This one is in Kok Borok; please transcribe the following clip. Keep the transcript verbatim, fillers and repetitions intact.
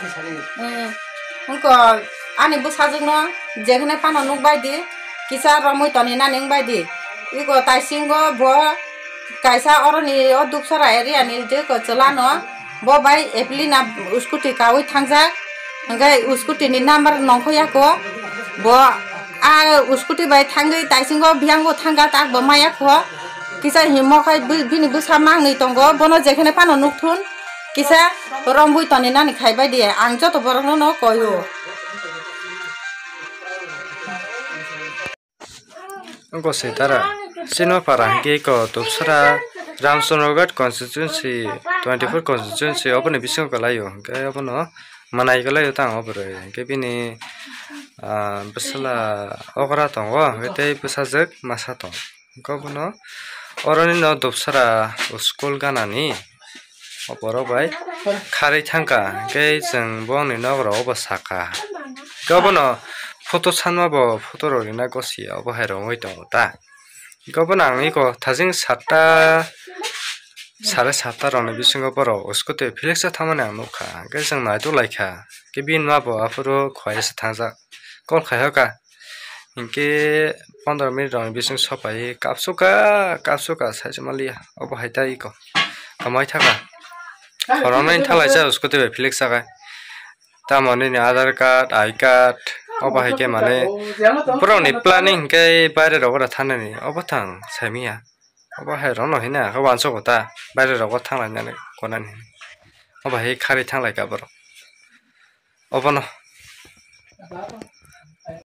Hmm. Wngkha ani bwsajwkno jekhne phano nukbai di, kisa romwi toni nani wngbai di. Iko taisingo bo kaisa oroni o Dupsara area ni je ko chwlano bo bai Evelina scooty kawi thangjak. Hwnkhe scooty ni number nongkho yako. Bo a scooty bai thangwi taisingo biyangbo thangkha tak bo maya kho. Kisa himo khai bini bwsa mangwi tongo. Bono jekhne phano nukthun kisa romwi toni nani khaibai di. Ang joto borokno no koyo. Wngkha se tara, chini para hwnkhe eko Dupsara Ramchandraghat constituency, twenty four constituency oboni bisingo kwlaio, hwnkhe obono mwnai kwlaio tang oborog, hwnkhe bini, ah, bwsala okra tongo, hwnkhe tei bwsajwk masa tongo, hwnkhe obono oroni no Dupsara school ganani. O borok bai kharwi thangkha, hwnkhe chwng bongni nok rok obo sakha. Hwnkhe obono photo sanma bo photo rok rina gosi obo hai rwngwi tongo ta. Hwnkhe obono ang eko thajing satta, sare satta rokni bisingo borok scooty phileksa thangmani ang nukha, hwnkhe chwng naituglaikha. Hwnkhe bini ma bo aphuru khoyasa thangjak, call khaihoka. Hinkhe pondro minute rokni bising sopai kapsuka, kapsuka saisa maliya. Obo hai ta iko. Kamai thaka. Khoroknwi thalaisa scooty bai philek sakai. Tamo nini Aadhaar card, I card, obo hai khe mane borokni planning hinkhe baire rok ora thanani. Obo thang saimiya. Obo hai rokno hina khe wansuk ta baire rogo thanglainani konani. Obo hai kharwi thanglaika borok. Obono.